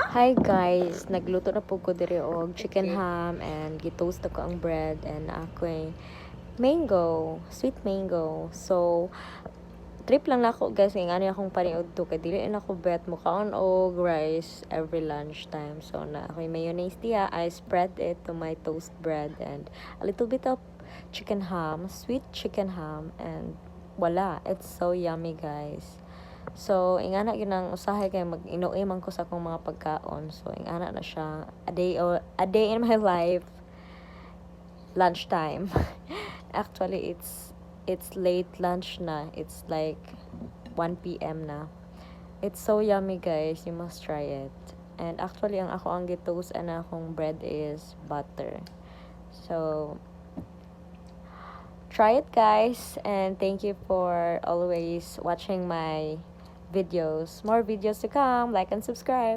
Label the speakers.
Speaker 1: Hi guys, nagluto na pud ko diri og chicken ham and gitoast ko ang bread and ako'y mango, sweet mango. So trip lang nako, guys, kay ngani akong paniudto kay dili na ako bet mo kaon og rice every lunch time. So naa ako'y mayonnaise diya, I spread it to my toast bread and a little bit of chicken ham, sweet chicken ham, and voila, it's so yummy, guys. So, ingana ginang usahay kay mag-inuwi man ko sa akong mga pagkaon. So, ingana na siya. A day in my life. Lunchtime. Actually, it's late lunch na. It's like 1 p.m. na. It's so yummy, guys. You must try it. And actually, ang ako ang gitoast ana akong bread is butter. So, try it, guys, and thank you for always watching my videos. More videos to come. Like and subscribe.